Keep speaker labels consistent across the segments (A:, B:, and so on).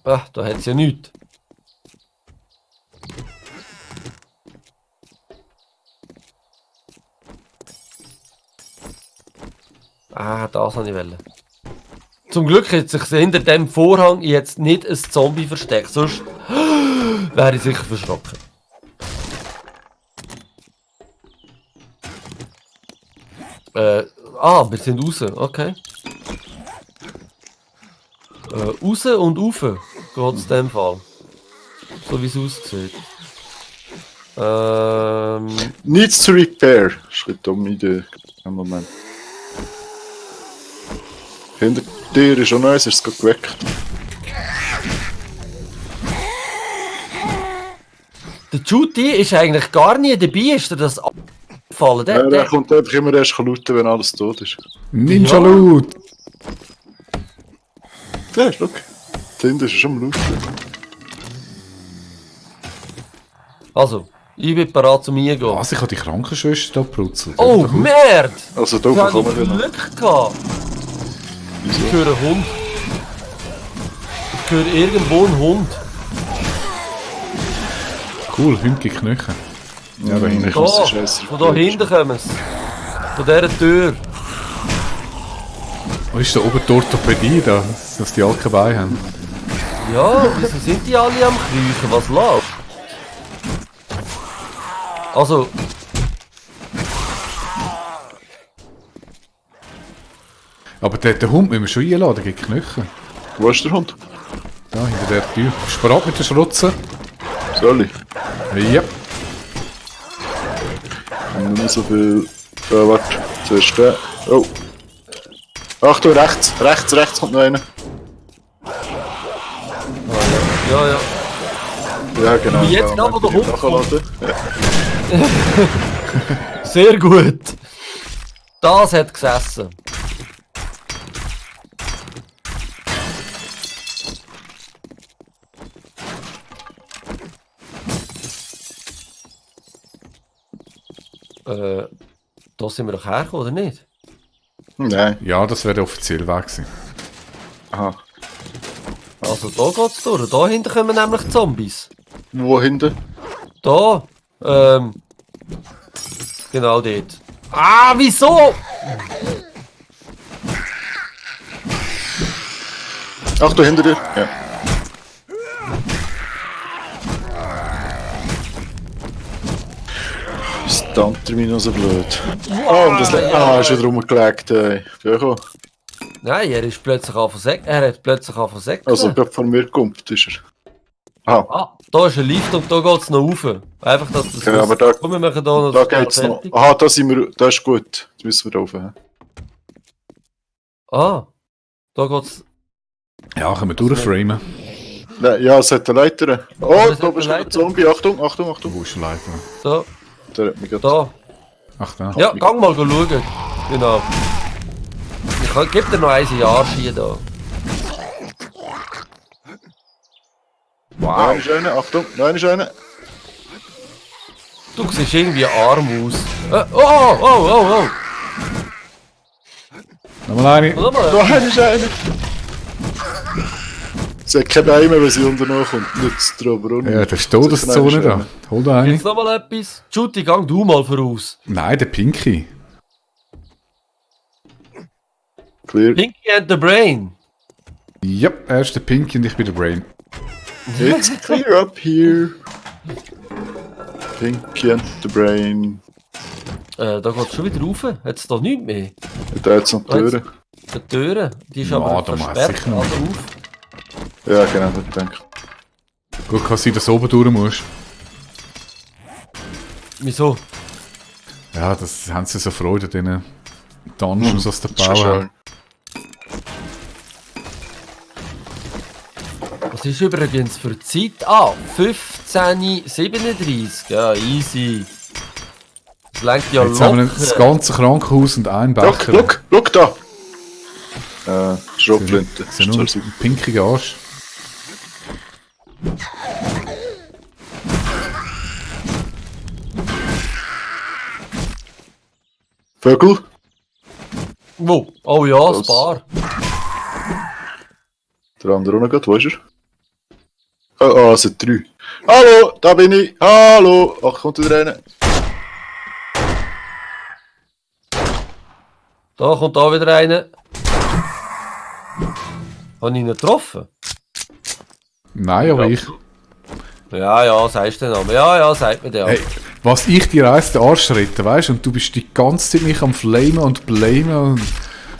A: Ah, da hat es ja nichts. Ah, das wollte ich wollen. Zum Glück hat sich hinter dem Vorhang jetzt nicht ein Zombie versteckt, sonst wäre ich sicher verschrocken. Wir sind raus, okay. Raus und rauf geht es in dem Fall. So wie es aussieht.
B: Needs to repair. Schritt um Idee. Einen Moment. Hinter dir ist auch noch eins, ist es gerade geweckt.
A: Der Judy ist eigentlich gar nie dabei, ist dir das aufgefallen?
B: Der kommt einfach immer erst lauten, wenn alles tot ist.
C: Ninja Loot!
B: Ja, schau. Hinter ist schon am lauten.
A: Also, ich bin bereit zum Eingehen.
C: Was, ich habe die Krankenschwester da brutzelt.
A: Oh, Merd!
B: Also da
A: Da habe
B: kommen wir
A: ich
B: noch.
A: Glück gehabt. Ich
B: Wieso?
A: höre einen Hund. Ich höre irgendwo einen Hund.
C: Cool, hündge Knöchel.
B: Ja, da hinten
A: Da,
B: kommt die Scheiße.
A: von da hinten kommen sie. Von dieser Tür.
C: Wo ist da oben die Orthopädie da, dass die alle keine Beine haben?
A: Ja, wieso sind die alle am Kriechen? Was läuft? Also,
C: Aber den Hund müssen wir schon einladen, der gibt Knöchel.
B: Wo ist der Hund?
C: Da, hinter der Tür. Bist du bereit mit der Schrotze?
B: Soll ich?
C: Ja.
B: Nur so viel. Warte. Zuerst der. Oh. Achtung, rechts. Rechts kommt noch einer.
A: ja.
B: Ja, genau.
A: Wie jetzt
B: da
A: aber der Hund
B: nachladen. Ja.
A: sehr gut. Das hat gesessen. Da sind wir doch hergekommen, oder nicht?
B: Nein.
C: Ja, das wäre der offizielle Weg gewesen.
B: Aha.
A: Also da geht's durch. Da hinten kommen nämlich Zombies.
B: Wo hinten?
A: Da, genau dort. Ah, wieso?
B: Achtung, hinter dir. Ja. Das Tanter mich noch so blöd. Oh, und das ist wieder rumgelegt, ey. Ja, komm.
A: Nein, er ist plötzlich angefangen. Er hat plötzlich angefangen.
B: Also, gerade von mir kommt, ist er. Aha.
A: Ah, da ist ein Lift und da geht's noch rauf. Einfach, dass das.
B: Okay, aber da-
A: Komm, wir machen da noch
B: Da
A: schnell
B: geht's noch.
A: fertig.
B: Aha, da sind wir. Das ist gut. Jetzt müssen wir da rauf. hä?
A: Ah, da geht's.
C: Ja, können wir durchframen.
B: Nein, ja, es hat eine Leiter. Oh,
A: es
B: da
A: hat
B: bist
A: eine
B: du ein
A: Leiter.
B: Zombie. Achtung, Achtung, Achtung.
C: Wo ist der Leiter?
A: Da,
B: Der hat mich gerade.
A: da.
C: Ach, da.
A: Ja, gang mal schauen. Genau. Gib dir noch ein Jahr Ski da.
B: Nein, ist einer. Achtung, nein, ist einer.
A: Du siehst irgendwie arm aus. Oh!
C: Nochmal eine.
A: Warte mal.
B: Nein, ist einer. Sie hat keine Beine, wenn sie unten nachkommt. Nützt drauf, oder?
C: Ja, der ist Todeszone da. Hol da eine.
A: Jetzt noch mal etwas. Judy, gang du mal voraus.
C: Nein, der Pinky.
B: Clear.
A: Pinky and the Brain.
C: Ja, er ist der Pinky und ich bin der Brain.
B: It's clear up here. Pinky and the Brain.
A: Da geht's schon wieder rauf. Hat's da nichts mehr?
B: Da hat es noch Türen.
A: Die Türe, die ist
C: Ja,
A: aber
C: da muss
A: versperrt.
C: sicher noch.
A: Also auf.
B: Ja, genau, das denke ich.
C: Gut, kann sein, dass du oben durch musst.
A: Wieso?
C: Ja, das haben sie so Freude, diesen Dungeons aus der
B: Das ist schon
C: Bau.
B: schön.
A: Was ist übrigens für die Zeit? Ah, 15:37. Ja, easy. Das lenkt ja
C: Jetzt haben wir das
A: locker.
C: ganze Krankenhaus und einen Becher.
B: Look da! Schrotflinte.
C: Das ist ja nur ein pinkiger Arsch.
B: Vögel?
A: Wo? Oh ja, das
B: Das-
A: Bar.
B: Der andere auch noch gut, wo ist er? Oh, es sind 3. Hallo, da bin ich. Hallo. Ach, kommt wieder rein.
A: Da kommt auch wieder einer. Habe ich ihn getroffen?
C: Nein, aber ich.
A: Ja, sagst du den Namen. Ja, sagt mir der.
C: Hey, was ich dir eins den Arsch rette, weißt du? Und du bist die ganze Zeit mich am Flamen und Blamen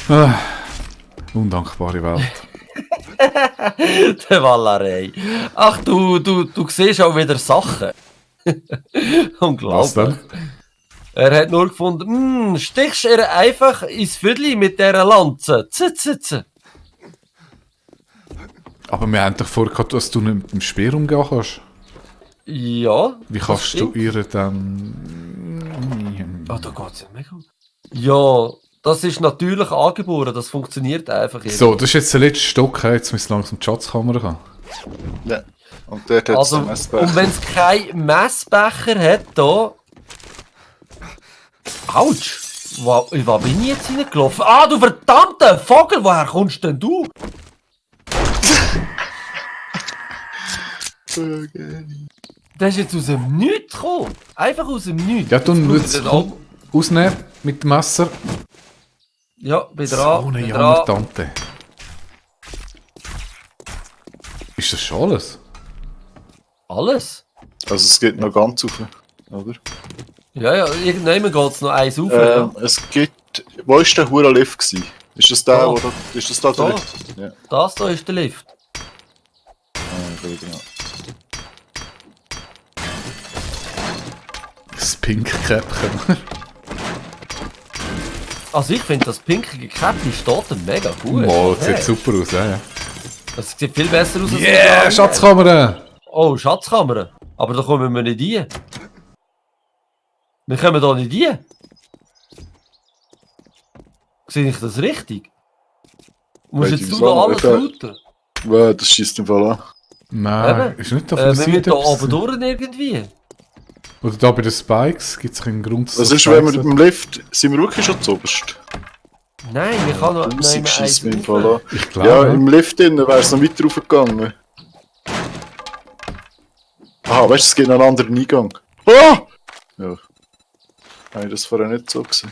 C: und. Undankbare Welt.
A: Der Wallerei. Ach, du siehst auch wieder Sachen. Unglaublich.
C: Was denn?
A: Er hat nur gefunden, stichst er einfach ins Viertel mit dieser Lanze. Z.
C: Aber wir haben doch vorher gehabt, dass du nicht mit dem Speer umgehen kannst.
A: Ja.
C: Wie
A: das
C: kannst du
A: stimmt.
C: ihr dann.
A: Ah, da geht's ja mega. Ja, das ist natürlich angeboren, das funktioniert einfach.
C: So, das ist jetzt der letzte Stock, hey, jetzt müssen wir langsam die Schatzkammer kommen.
B: Ja. Und dort hat es
A: Also,
B: einen Messbecher.
A: und wenn es keinen Messbecher hat, da. Autsch! Wo bin ich jetzt hineingelaufen? Ah, du verdammter Vogel, woher kommst denn du? Der ist jetzt aus dem Nichts gekommen. Einfach aus dem Nichts.
C: Ja, dann
A: Jetzt
C: jetzt
A: braucht er
C: ausnehmen mit dem Messer.
A: Ja, bin
C: So
A: dran.
C: eine
A: bin dran.
C: Jammertante. Ist das schon alles?
A: Alles?
B: Also es geht noch ganz rauf, oder?
A: Ja, irgendwann geht es noch eins auf. Ja.
B: Es gibt... Wo war der hure Lift gewesen? Ist das der,
A: Da.
B: wo da... Ist das da der
A: Da.
B: Lift? Ja.
A: Das da ist der Lift.
B: Genau.
C: Das Pink-Käppchen.
A: Also ich finde das pinkige Käppchen steht ihm mega gut.
C: Mal, das
A: Hey.
C: sieht super aus, ja.
A: Das sieht viel besser aus als
C: Yeah, Schatzkammer!
A: Oh, Schatzkammer. Aber da kommen wir nicht rein. Wir kommen da nicht rein. Sehe ich das richtig? Musst
B: Weiss
A: jetzt
B: ich
A: du noch
B: nicht.
A: alles looten?
B: Das schießt im Fall an.
C: Nein,
A: Eben.
C: ist nicht da von der
A: Wir müssen
C: Seite
A: da
C: etwas?
A: oben durch irgendwie.
C: Oder da bei den Spikes gibt es keinen Grund, dass
B: Was
C: so
B: ist, wenn wir
C: Spikes
B: mit dem Lift... Sind wir wirklich schon zuoberst?
A: Nein, ich kann noch
B: Musik schießt mir im
A: eins
B: Fall
A: rauf.
B: an.
C: Ich glaube.
B: Ja, im Lift drin wäre es noch weiter raufgegangen. Aha, weißt du, es gibt noch einen anderen Eingang. Ah! Ja. Habe ich das vorher nicht so gesehen.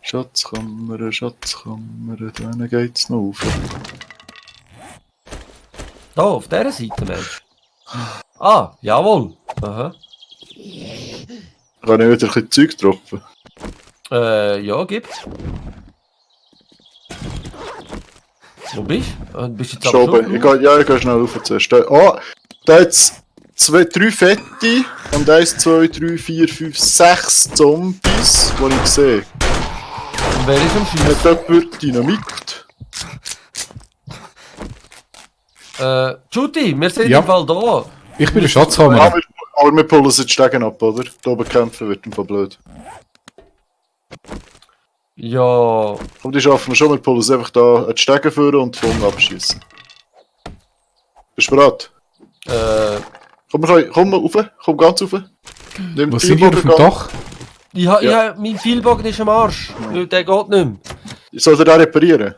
B: Schatzkammer, da geht's noch rauf.
A: Da, auf dieser Seite, Mensch. Ah, jawohl. Aha.
B: Kann ich wieder ein bisschen Zeug droppen?
A: Ja, gib. Wo bist du? Du bist jetzt aber
B: Schon oben. Ich gehe schnell rauf zuerst. Da hat es 3 Fette und 1, 2, 3, 4, 5, 6 Zombies, die ich sehe.
A: Und wer ist am Schiessen?
B: Hat jemand Dynamit?
A: Judy, wir sind
C: Ja.
A: im Fall da.
C: Ich bin der Schatzkammer.
B: Aber wir pullen sie die Stegen ab, oder? Da oben kämpfen wird im Fall blöd.
A: Ja,
B: Komm, die schaffen wir schon, wir pullen sie einfach da die Stegen führen und die Funken abschießen. Bist du bereit? Komm mal rauf, komm ganz rauf. Nimm
C: Was
B: die
C: sind wir auf dem
B: Zielbogen
C: Dach?
A: ja, mein Pfeilbogen ist am Arsch. Der geht nicht mehr.
B: Soll der den reparieren?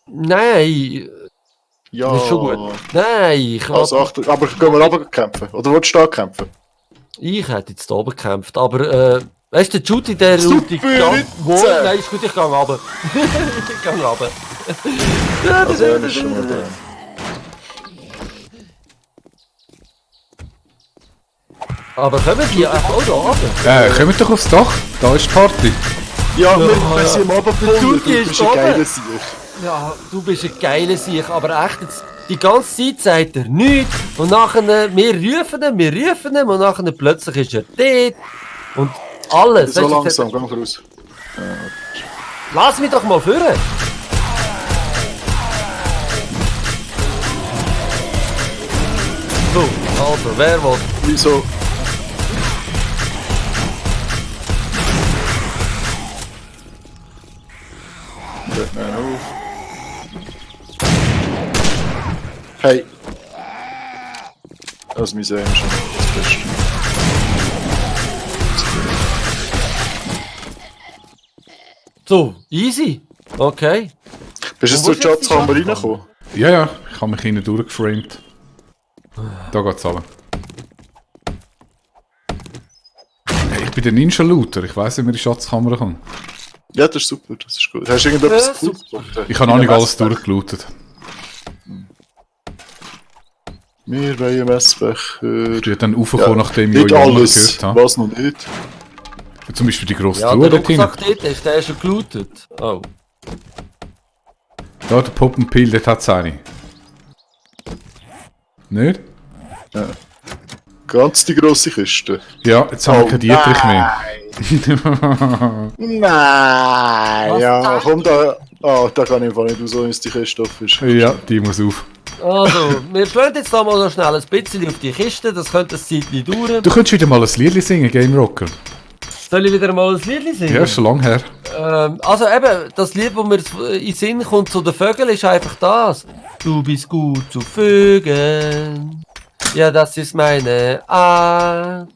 A: Nein,
B: Ja.
A: das ist schon gut. Nein, ich,
B: Also Achtung, aber gehen wir runter kämpfen? Oder willst du da kämpfen?
A: ich hätte jetzt da oben gekämpft, aber weißt du, der Judy, der
B: Super
A: Wo?
B: Ritze!
A: Nein, ist gut, ich gehe runter. Ich gehe runter.
B: Also er ist schon mal da.
A: Aber kommen die auch da runter?
C: Kommt doch aufs Dach. Da ist die Party.
B: Ja, wir
A: ja.
B: sind im Abendpulver,
A: Du
B: du
A: gehst
B: bist ein
A: oben.
B: geiler Sieg.
A: Ja, du bist ein geiler Sieg, aber echt jetzt, die ganze Zeit sagt er nichts und nachher, wir rufen ihn und nachher plötzlich ist er dort und alles.
B: So
A: Weisst du,
B: langsam, geh raus.
A: Lass mich doch mal führen! So, also, wer will?
B: Wieso? Hört mir auf. Hey! Das Museum ist schon das Beste.
A: So, easy. Okay.
B: Bist du
A: Und
B: jetzt
A: wo
B: durch die
A: ist jetzt die
B: Schatzkammer
A: Schatzkammer?
B: reingekommen?
C: Ja, ich habe mich innen durchgeframed. Da geht's runter. Hey, ich bin der Ninja-Looter, ich weiss, wie man in die Schatzkammer kommt.
B: Ja, das ist super, das ist gut. Hast du irgendetwas
A: Ja,
B: Cooles gefunden?
C: Ich habe noch nicht alles durchgelootet.
B: Wir wollen Messbecher.
C: Ich bin dann raufgekommen, nachdem ich
B: Nicht
C: euch
B: alles,
C: gehört habe.
B: was noch nicht.
C: Zum Beispiel die grosse
A: Ja,
C: Truhe
A: der
C: dort hinten.
A: Rucksack dort ist, der ist schon gelootet. Oh.
C: Da, der Poppenpil, dort hat es eine. Nicht?
B: Ganz die grosse Kiste.
C: Ja, jetzt haben wir keinen Dietrich mehr.
B: Nein!
A: Was
B: Ja,
A: sagst
B: komm da. Ah, da kann ich einfach nicht raus, wenn es die Kiste auf ist.
C: Ja, die muss auf.
A: Also, wir schlagen jetzt da mal so schnell ein bisschen auf die Kiste, das könnte ein Zeitchen dauern.
C: Du könntest wieder mal ein Lied singen, Game Rocker.
A: Soll ich wieder mal ein Lied singen?
C: Ja, ist schon lange her.
A: Also eben, das Lied, das mir in den Sinn kommt zu den Vögeln, ist einfach das. Du bist gut zu Vögeln. Ja, das ist meine Art.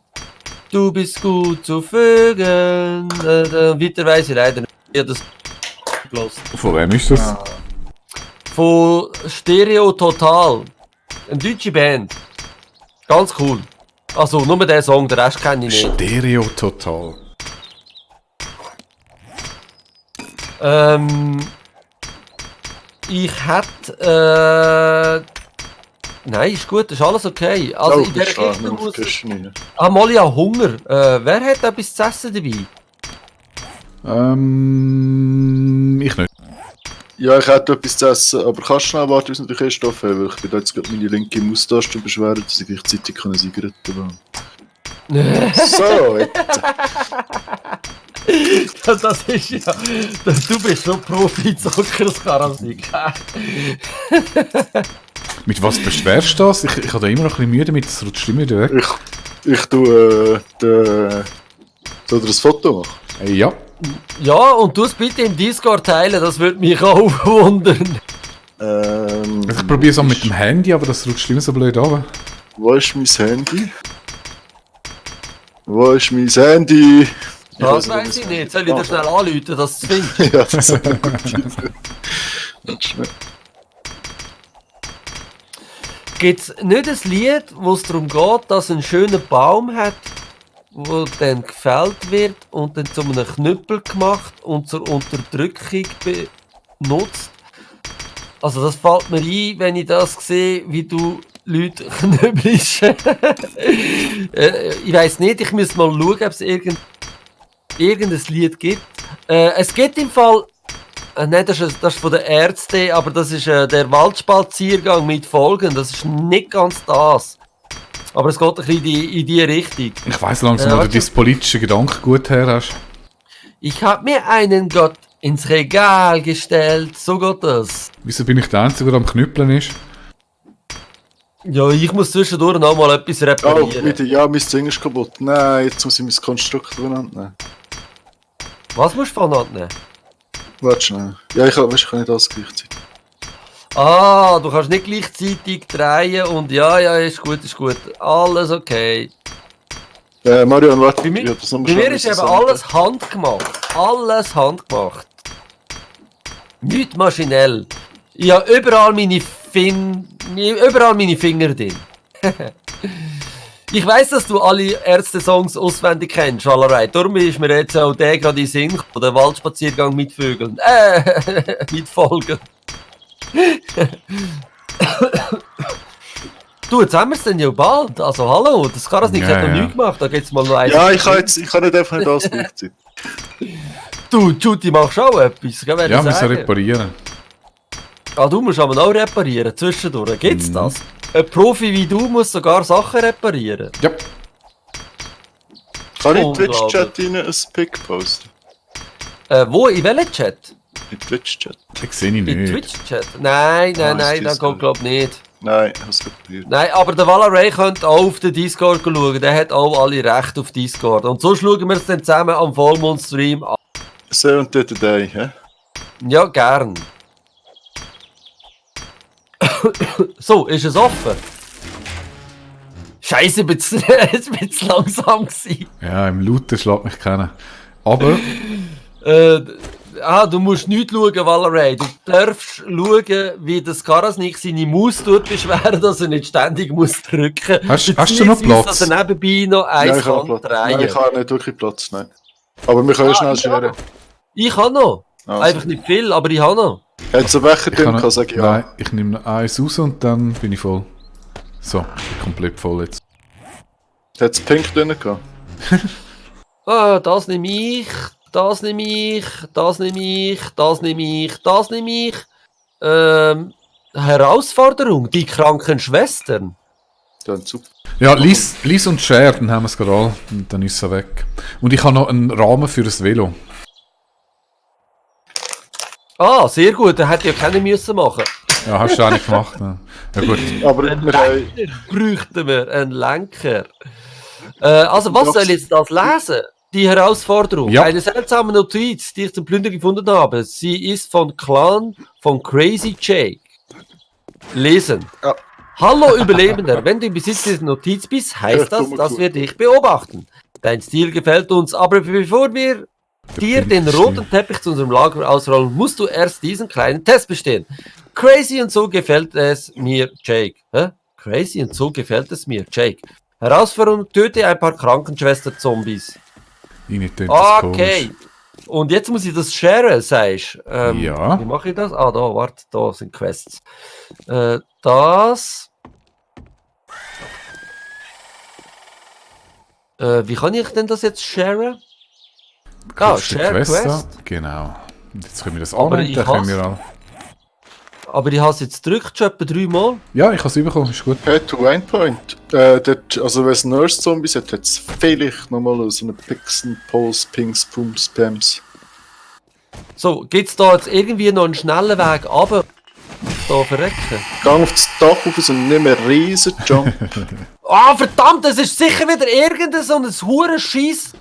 A: Du bist gut zu Vögeln. Weiter weiss ich leider nicht. Ich habe das gehört.
C: Von wem ist das?
A: Von Stereo Total. Eine deutsche Band. Ganz cool. Also nur den Song, den Rest kenne ich nicht.
C: Stereo total.
A: Ich hätte. Nein, ist gut, ist alles okay. Also in der Kiste muss. Mal, ja, Hunger. Wer hat etwas zu essen dabei?
C: Ich nicht.
B: Ja, ich hätte etwas zu essen, aber kannst du schnell warten, bis ich die Kiste aufhebe? Ich bin da jetzt gerade meine linke Maustaste beschweren, dass ich gleichzeitig Zigaretten haben. So, jetzt.
A: Das ist ja. Du bist schon Profi-Zocker, das kann ich nicht.
C: Mit was beschwerst du das? Ich habe da immer noch ein bisschen Mühe damit, es rutscht immer wieder weg.
B: Ich tue soll dir ein Foto machen?
C: Ja.
A: Ja, und du es bitte im Discord teilen, das würde mich auch wundern.
C: Also ich probiere es auch mit dem Handy, aber das rutscht immer so blöd runter.
B: Wo ist mein Handy? Wo ist mein Handy?
A: Das weiß ich nicht. Soll ich dir schnell anrufen, dass du es findest?
B: Ja, das ist gut.
A: Gibt es nicht ein Lied, wo es darum geht, dass ein schöner Baum hat, wo dann gefällt wird und dann zu einem Knüppel gemacht und zur Unterdrückung benutzt? Also das fällt mir ein, wenn ich das sehe, wie du Leute knüppelst. Ich weiss nicht, ich muss mal schauen, ob es irgendein Lied gibt. Es gibt im Fall... Nein, das ist von der Ärzte, aber das ist der Waldspaziergang mit Folgen. Das ist nicht ganz das. Aber es geht ein bisschen in die Richtung.
C: Ich weiss langsam, wo du dein politische Gedanken gut her hast.
A: Ich habe mir einen Gott ins Regal gestellt. So geht das.
C: Wieso bin ich der Einzige, der am Knüppeln ist?
A: Ja, ich muss zwischendurch noch mal etwas
B: Oh,
A: reparieren.
B: bitte, ja, mein Ding ist kaputt. Nein, jetzt muss ich mein Konstrukt nehmen.
A: Was musst du voneinander nehmen?
B: Warte schnell. Ja, ich kann nicht alles gleichzeitig.
A: Ah, du kannst nicht gleichzeitig drehen und ja, ist gut. Alles okay.
B: Marion, warte.
A: Bei mir,
B: ich hab das noch mal
A: bei mir
B: schnell
A: ist eben
B: sagen.
A: alles handgemacht. Alles handgemacht. Nicht maschinell. Ich habe überall meine Finger drin. Ich weiss, dass du alle Ärzte-Songs auswendig kennst, Allerei. Darum ist mir jetzt auch der gerade in den Sinn gekommen, der Waldspaziergang mit Vögeln. Mit Folgen. Du, jetzt haben wir es denn ja bald. Also hallo, das kann das nicht,
C: Ja,
A: hat noch
C: ja.
A: nie gemacht. Da geht's mal noch eins.
B: Ja, ich kann nicht einfach nicht alles gleichzeitig.
A: Du, Judy, machst auch etwas, gell,
C: Ja, wir müssen reparieren.
A: Ah, du musst aber auch reparieren, zwischendurch. Gibt's das? Ein Profi wie du muss sogar Sachen reparieren.
C: Ja.
B: Kann ich in
A: Unglaublich.
B: Twitch-Chat rein ein Pick posten?
A: Wo? In welchem Chat?
B: In Twitch-Chat?
C: Das sehe ich
A: In
C: nicht.
A: Twitch-Chat? Nein,
B: ist
A: das
B: Discord.
A: geht glaub nicht.
B: Nein, ich hab's probiert.
A: Nein, aber der Valaray könnte auch auf den Discord schauen. Der hat auch alle Rechte auf Discord. Und so schauen wir es dann zusammen am Vollmond-Stream an.
B: So und the day, hä?
A: Ja, gern. So, ist es offen? Scheiße, es war ein bisschen langsam gewesen.
C: Ja, im Looten schlägt mich keiner. Aber
A: du musst nicht schauen, Valeray. Du darfst schauen, wie der Skarasnik seine Maus beschweren, dass er nicht ständig muss drücken muss.
C: Hast du noch Platz?
A: Dass er nebenbei noch eins kann drehen.
B: Nein, ich habe nicht wirklich Platz, nein. Aber wir können schnell scheren.
A: Ich habe noch.
B: Also.
A: Einfach nicht viel, aber ich habe noch.
B: Hat es einen Becher drin, sag ich ja.
C: Nein, ich nehme noch eins raus und dann bin ich voll. So, ich bin komplett voll jetzt.
B: Hat es Pink drin gehabt?
A: Das nehme ich, das nehme ich, das nehme ich, das nehme ich, das nehme ich. Herausforderung, die kranken Schwestern.
B: Dann super.
C: Ja, lies und share, dann haben wir es gerade alle und dann ist es weg. Und ich habe noch einen Rahmen für das Velo.
A: Ah, sehr gut, da hätte ja keiner müssen machen.
C: Ja, hast du auch nicht gemacht. Ne? Ja gut.
B: Aber wir haben...
A: Bräuchten wir einen Lenker. Also, was soll ich jetzt das lesen? Die Herausforderung.
C: Ja.
A: Eine seltsame Notiz, die ich zum Plündern gefunden habe. Sie ist von Clan von Crazy Jake. Lesen.
B: Ja.
A: Hallo Überlebender, wenn du im Besitz dieser Notiz bist, heißt das, dass wir dich beobachten. Dein Stil gefällt uns, aber bevor wir dir den roten Teppich zu unserem Lager ausrollen, musst du erst diesen kleinen Test bestehen. Crazy und so gefällt es mir, Jake. Crazy und so gefällt es mir, Jake. Herausforderung, töte ein paar Krankenschwester-Zombies. Okay. Und jetzt muss ich das sharen, sagst du.
C: Ja.
A: Wie mache ich das? Ah, da, warte, da sind Quests. Das... wie kann ich denn das jetzt sharen? Share Quest.
C: Genau. Und jetzt können wir das
A: Aber
C: annehmen, dann können wir auch...
A: Aber ich habe es jetzt gedrückt, schon etwa 3 Mal.
C: Ja, ich habe es bekommen, ist gut.
B: Head to Endpoint. Also wenn es Nurse-Zombies hat, hat es vielleicht nochmal so eine Pixen, Pulse, Pings, Pumps, Pams.
A: So, gibt es da jetzt irgendwie noch einen schnellen Weg runter? Da verrecken.
B: Gang auf das Dach rauf und nimm einen riesen Jump.
A: Ah, verdammt, das ist sicher wieder irgendein so ein Huren-Scheiss...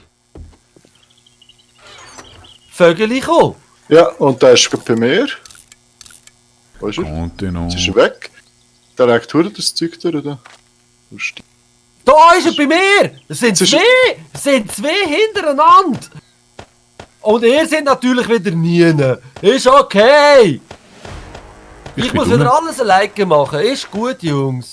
A: Vögel kommen.
B: Ja, und der ist gerade bei mir. Wo ist er?
C: Continuo.
B: Jetzt ist er weg. Der legt hure das Zeug durch, oder? Lustig.
A: Da ist er bei mir! Es sind
B: Jetzt ist
A: zwei hintereinander! Und ihr seid natürlich wieder nie. Ist okay! Ich muss wieder alles alleine machen. Ist gut, Jungs.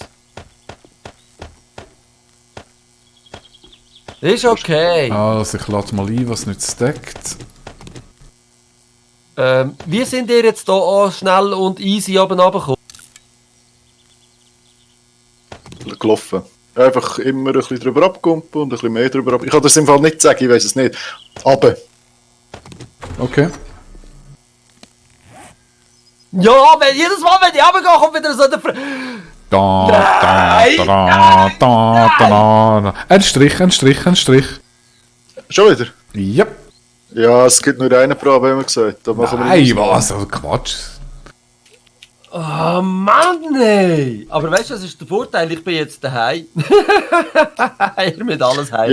A: Ist okay.
C: Also ich lade mal ein, was nicht stackt.
A: Wie sind ihr jetzt hier schnell und easy oben runtergekommen?
B: Gelaufen. Einfach immer ein bisschen drüber abkumpen und ein bisschen mehr drüber ab. Ich kann das im Fall nicht sagen, ich weiß es nicht. Aber.
C: Okay.
A: Ja, wenn jedes Mal, wenn ich runtergehe, kommt wieder so der...
C: Ein Strich.
B: Schon wieder?
C: Ja.
B: Ja, es gibt nur einen pro, haben wir gesagt. Da machen wir
C: Nein,
B: nicht
C: was? Also Quatsch.
A: Oh Mann, ey! Aber weißt du, was ist der Vorteil? Ich bin jetzt daheim. Ihr mit alles heim.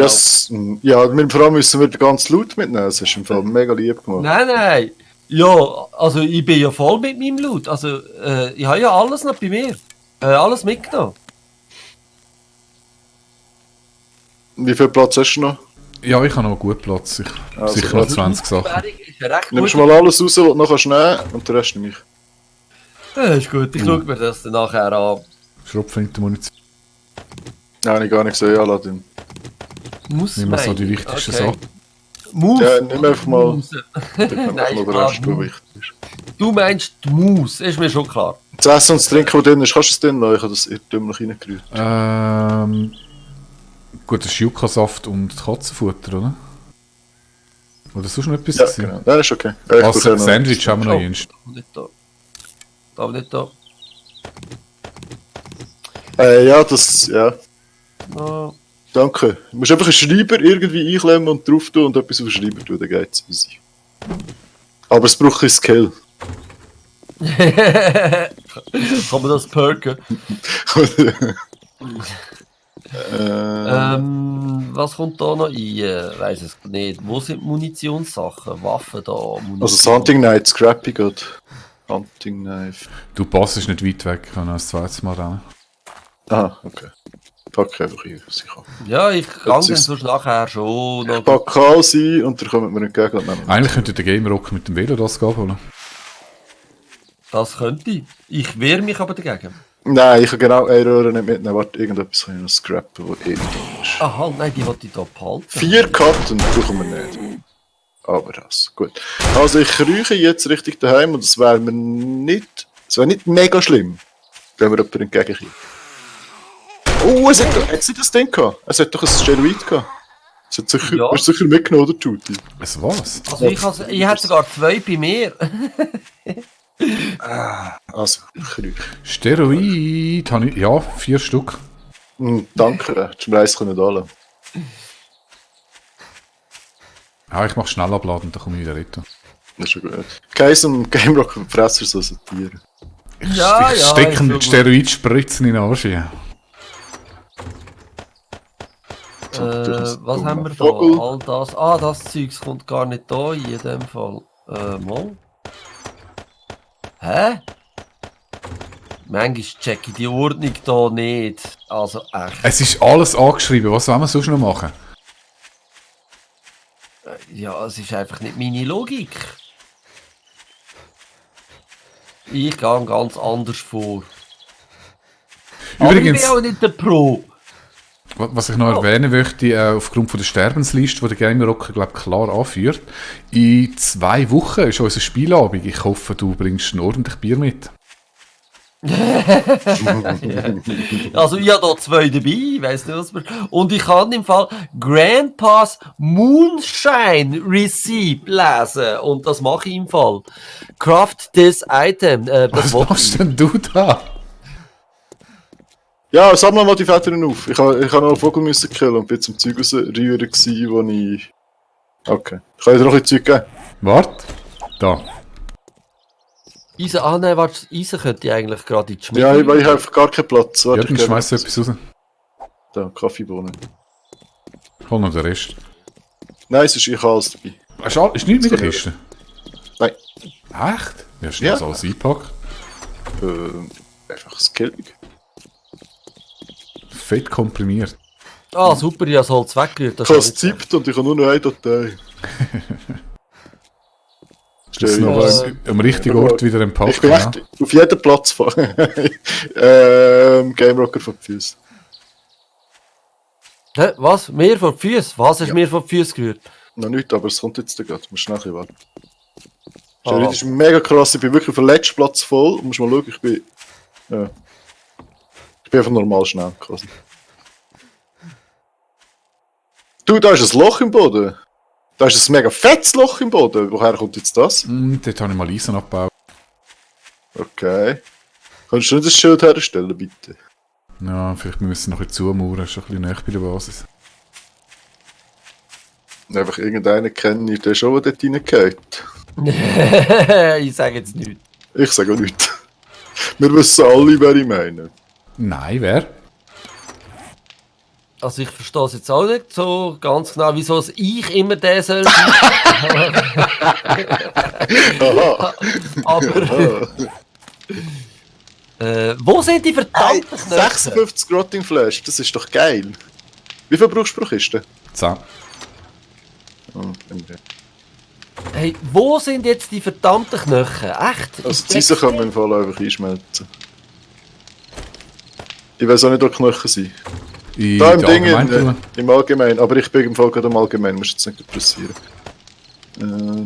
B: Ja, mit dem Frau müssen wir den ganzen Loot mitnehmen. Das ist im Fall mega lieb gemacht.
A: Nein. Ja, also ich bin ja voll mit meinem Loot. Also, ich habe ja alles noch bei mir. Alles mitgenommen.
B: Wie viel Platz hast du noch?
C: Ja, ich habe noch gut Platz.
B: Also,
C: Sicher noch 20 Sachen.
B: Nimmst du mal alles raus, was du noch kannst nehmen und den Rest nehme ich.
A: Ja, ist gut, ich schaue mir das dann nachher an.
C: Schrotflintenmunition.
B: Nein, ich gar nicht gesehen, ja, Ladin.
A: Muss
C: Nehmen wir so die wichtigsten Sachen.
A: Maus.
B: Ja, nimm einfach mal. Dann
A: Nein,
B: noch den Rest, der wichtig ist.
A: Du meinst die Maus, ist mir schon klar.
B: Das Essen und das Trinken, was drin ist, kannst du es drin lassen? Ich habe das irrtümlich reingerührt.
C: Gut, das ist Yucca-Saft und Katzenfutter, oder? Oder sonst noch etwas?
B: Ja, genau. Nein, ist okay.
C: Also, Sandwich haben wir noch
A: Nicht da. Da, nicht da.
B: Ja, das, ja.
A: Oh.
B: Danke. Du musst einfach einen Schreiber irgendwie einklemmen und drauf tun und etwas auf den Schreiber tun, dann geht's easy. Aber es braucht ein Skill.
A: Kann man das perken? Was kommt da noch ein? Weiss es nicht. Wo sind Munitionssachen? Waffen da? Munition.
B: Also das Hunting Knife, Scrappy geht. Hunting Knife.
C: Du passest nicht weit weg, kann als zweites Mal rennen.
B: Aha, okay. packe einfach ein.
A: Ja, ich gehe dann sonst nachher schon.
B: Ich packe alles ein und dann kommen wir entgegen. Und
C: Eigentlich könnte der Game Rock mit dem Velo das holen.
A: Das könnte ich. Ich wehre mich aber dagegen.
B: Nein, ich kann genau eine Röhre nicht mitnehmen. Warte, irgendetwas kann ich noch scrappen, das eh nicht da ist.
A: Aha, nein, die wollte ich da behalten.
B: 4 Karten brauchen wir nicht. Aber das, gut. Also ich krieche jetzt Richtung daheim und es wäre nicht mega schlimm, wenn wir jemanden entgegenkommen. Oh, es hat nicht das Ding gehabt. Es hat doch ein Steroid gehabt. Es hat sicher,
A: Ja.
B: Hast du sicher mitgenommen, oder Tuti?
C: Was war's?
A: Also ich hätte sogar 2 bei mir.
B: Also, krieche.
C: Steroid habe ich... Ja, 4 Stück.
B: Danke, zum Reis können alle.
C: Ja, ich mache schnell abladen, dann komme ich wieder rein.
B: Das ist schon gut. Keins und Game Rock Fresser so sortieren.
A: Ja,
C: Ich
A: ja.
C: stecke
A: ist schon
C: Steroidspritzen in den Arsch. Ja.
A: was haben wir da?
B: Vogel.
A: All das. Ah, das Zeugs kommt gar nicht da in dem Fall. Mal. Hä? Manchmal checke ich die Ordnung da nicht. Also echt.
C: Es ist alles angeschrieben, was wollen wir sonst noch machen?
A: Ja, es ist einfach nicht meine Logik. Ich gehe ganz anders vor.
C: Übrigens,
A: Aber ich bin auch nicht der Pro.
C: was ich noch erwähnen möchte, aufgrund von der Sterbensliste, die der Game Rocker glaub, klar anführt, in 2 Wochen ist unser Spielabend. Ich hoffe, du bringst ein ordentlich Bier mit.
A: Also ich habe da 2 dabei, ich weiss nicht, was wir... Und ich kann im Fall Grandpa's Moonshine Receipt lesen. Und das mache ich im Fall. Craft this item. Das
C: Was
A: wollte
C: machst denn du da?
B: Ja, sammle mal die Federn auf. Ich habe noch einen Vogel müssen killen und bin zum Zeug rausrühren gsi, wo ich... Okay. Ich kann dir noch ein bisschen Zeug geben.
C: Warte. Da.
A: Eisen, nein, warte, Eisen könnte ich eigentlich gerade in die Schmiede.
B: Ja, weil ich habe einfach gar keinen Platz.
C: Ja,
B: Warte,
C: dann schmeiß etwas raus.
B: Da, Kaffeebohnen.
C: Hol noch den Rest.
B: Nein, es ist ich habe alles dabei.
C: Ist nichts mit der Kiste?
B: Nein.
C: Echt? Ja, hast du
B: Ja.
C: das alles eingepackt?
B: Einfach Skilling.
C: Fett komprimiert.
A: Ah, super, ich habe das Holz weggerührt.
B: Ich habe es gezippt und ich habe nur noch eine Datei.
C: Das ist noch am richtigen Ort wieder
B: Ich
C: entpacken.
B: bin
C: Ja?
B: echt auf jeden Platz von Game Rocker von die Füße.
A: Hä, was? Mir vor die Füße? Was hast du mir vor die Füße gerührt?
B: Noch nicht, aber es kommt jetzt gerade. Du musst nachher warten.
A: Ah.
B: Das ist mega krass. Ich bin wirklich auf dem letzten Platz voll. Du musst mal schauen, ich bin einfach normal schnell quasi. Du, da ist ein Loch im Boden. Da ist ein mega fettes Loch im Boden. Woher kommt jetzt das?
C: Dort habe ich mal Eisen abgebaut.
B: Okay. Kannst du nicht das Schild herstellen, bitte?
C: Ja, vielleicht müssen wir noch ein bisschen zumauern. Ist schon ein bisschen näher bei der Basis.
B: Einfach irgendeinen kenne ich, der schon dort reingeht.
A: Ich sage jetzt nichts.
B: Ich sage auch nichts. Wir wissen alle, wer ich meine.
C: Nein, wer?
A: Also ich verstehe es jetzt auch nicht so ganz genau, wieso es ich immer der soll sein.
B: Aha.
A: Aber wo sind die verdammten Knöpfe?
B: 56 Rotting Flash, das ist doch geil. Wie viel brauchst du pro Kiste?
C: 10.
B: Oh, okay.
A: Hey, wo sind jetzt die verdammten Knöchel? Echt?
B: Also die Eisen kann man im Fall einfach einschmelzen. Ich weiß auch nicht, wo die Knöchel sind. Da im Ding, im Allgemeinen. Aber ich bin im Fall gerade im Allgemeinen, muss jetzt nicht pressieren.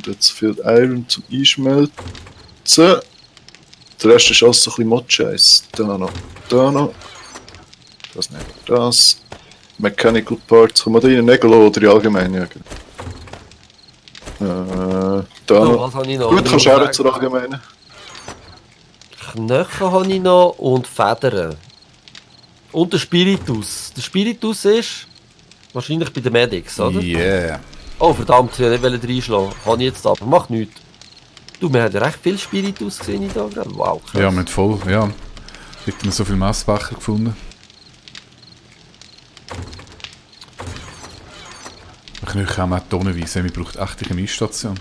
B: Jetzt fehlt Iron zum Einschmelzen. Der Rest ist alles so ein bisschen Mod-Scheiß. Da noch. Das nicht. Das. Mechanical Parts. Kann man da rein Nägel oder in allgemein jagen? Da
A: So,
B: noch.
A: was habe ich noch?
B: Gut, kannst du auch zur allgemeinen.
A: Knöchel habe ich noch und Federn. Und der Spiritus. Der Spiritus ist wahrscheinlich bei den Medics, oder?
C: Yeah.
A: Oh verdammt, ich wollte nicht reinschlagen. Habe ich jetzt aber, macht nichts. Du, wir haben ja recht viel Spiritus gesehen in da. Wow, krass.
C: Ja, mit voll, ja. Hätten wir so viele Messbecher gefunden. Wir können auch mal tonnenweise, wir brauchen echt eine Chemiestation.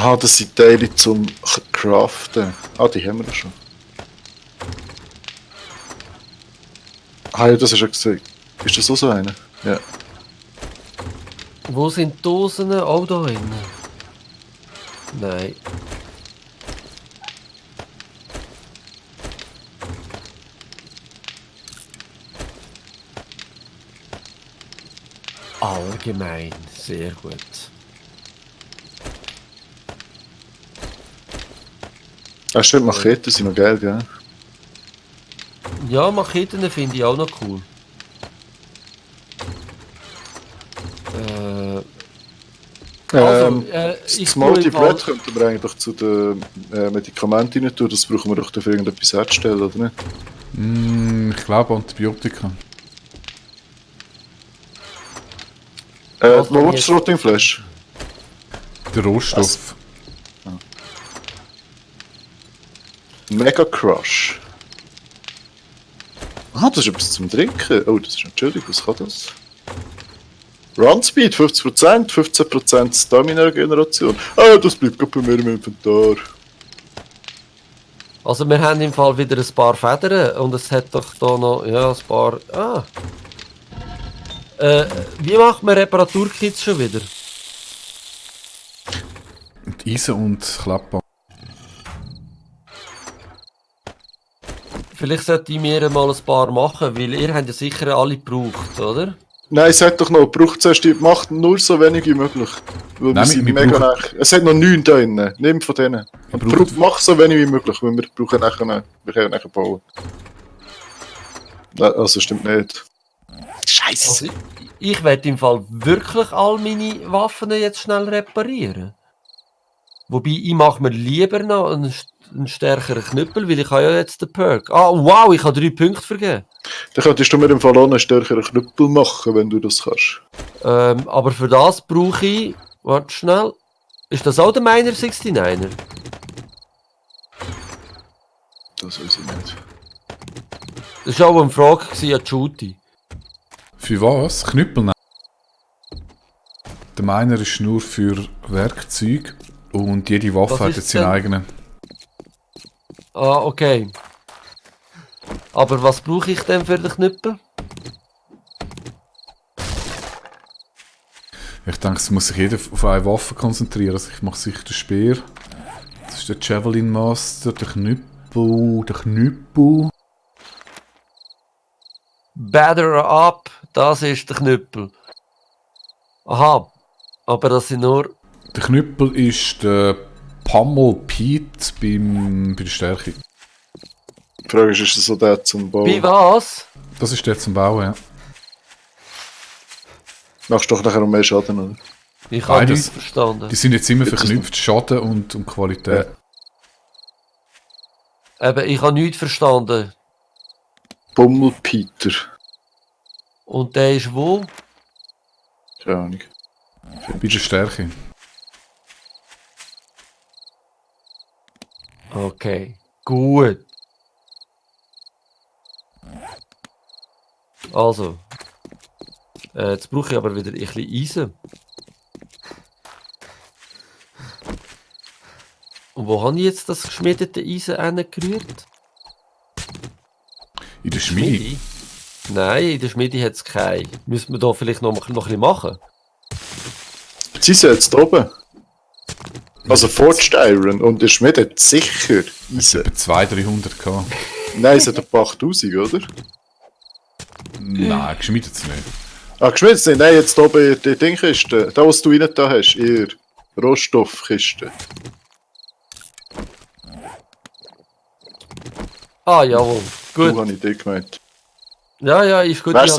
B: Aha, das sind Teile zum Craften. Ah, die haben wir ja schon. Ah ja, das hast du ja gesagt. Ist das auch so einer? Ja.
A: Wo sind die Dosen? Auch da innen. Nein. Allgemein, sehr gut.
B: Ah, stimmt, Macheten sind noch geil, gell?
A: Ja, Macheten finde ich auch noch cool. Ich
B: Das Multi-Bread
A: tue
B: könnten wir eigentlich zu den Medikamenten rein tun. Das brauchen wir doch dafür irgendetwas herzustellen, oder nicht?
C: Ich glaube Antibiotika.
A: Was
B: Wo
A: denn
B: willst du Rottingfleisch?
C: Der Rohstoff.
B: Mega Crush. Ah, das ist etwas zum Trinken. Oh, das ist Entschuldigung, was kann das? Run Speed 50%, 15% Stamina-Regeneration. Ah, das bleibt gerade bei mir im Inventar.
A: Also wir haben im Fall wieder ein paar Federn und es hat doch da noch, ja, ein paar... Ah. Wie macht man Reparaturkits schon wieder?
C: Und Eisen und Klappe.
A: Vielleicht sollte ich mir mal ein paar machen, weil ihr habt ja sicher alle gebraucht, oder?
B: Nein, sag doch noch, braucht zuerst die macht nur so wenig wie möglich. Weil
C: Nein,
B: wir sind
C: wir
B: mega
C: brauchen-
B: nach. Es hat noch 9 da drin. Nimm von denen. Und
C: brauchen-
B: mach so wenig wie möglich, weil wir brauchen nachher, wir können nachher bauen. Nein, also stimmt nicht. Scheiße.
A: Also ich werde im Fall wirklich all meine Waffen jetzt schnell reparieren. Wobei, ich mache mir lieber noch einen stärkeren Knüppel, weil ich habe ja jetzt den Perk. Ah, wow, ich habe 3 Punkte vergeben.
B: Dann könntest du mir im Fall auch einen stärkeren Knüppel machen, wenn du das kannst.
A: Aber für das brauche ich... Warte schnell. Ist das auch der Miner 69er?
B: Das weiß ich nicht.
A: Das war auch eine Frage an Judy.
C: Für was? Knüppel? Nein. Der Miner ist nur für Werkzeug und jede Waffe
A: Was
C: hat
A: ist
C: jetzt seinen
A: denn?
C: eigenen.
A: Ah, okay. Aber was brauche ich denn für den Knüppel?
C: Ich denke, es muss sich jeder auf eine Waffe konzentrieren. Also ich mache sicher den Speer. Das ist der Javelin Master, der Knüppel.
A: Batter up, das ist der Knüppel. Aha, aber das sind nur...
C: Der Knüppel ist der Pummel Pete bei der Stärke.
B: Die Frage ist das so der zum Bauen?
A: Wie was?
C: Das ist der zum Bauen, ja.
B: Machst du doch nachher noch mehr Schaden, oder?
A: Ich habe
C: Beides.
A: nichts verstanden.
C: Die sind jetzt immer verknüpft, Schaden und Qualität.
A: Eben, ich habe nichts verstanden.
B: Bummelpeter.
A: Und der ist wo?
B: Keine Ahnung.
C: Bei der Stärke.
A: Okay, gut. Also. Jetzt brauche ich aber wieder ein bisschen Eisen. Und wo habe ich jetzt das geschmiedete Eisen hingerührt?
C: In der Schmiede.
A: Nein, in der Schmiede hat es keine. Müssen wir da vielleicht noch ein bisschen machen?
B: Sie sind jetzt oben. Also Forged Iron und der Schmied hat sicher
C: Es
B: Eisen.
C: etwa 200-300 gehabt.
B: Nein, es hat ein paar 8000, oder?
C: Nein, geschmiedet es nicht.
B: Ah, geschmied nicht. Nein, jetzt oben die Dingkiste. Da, was du rein da hast, ihr Rohstoffkiste.
A: Ah, jawohl.
B: Du
A: Gut.
B: habe ich dir gemeint.
A: Ja, ist gut.
B: Wär's
A: Ich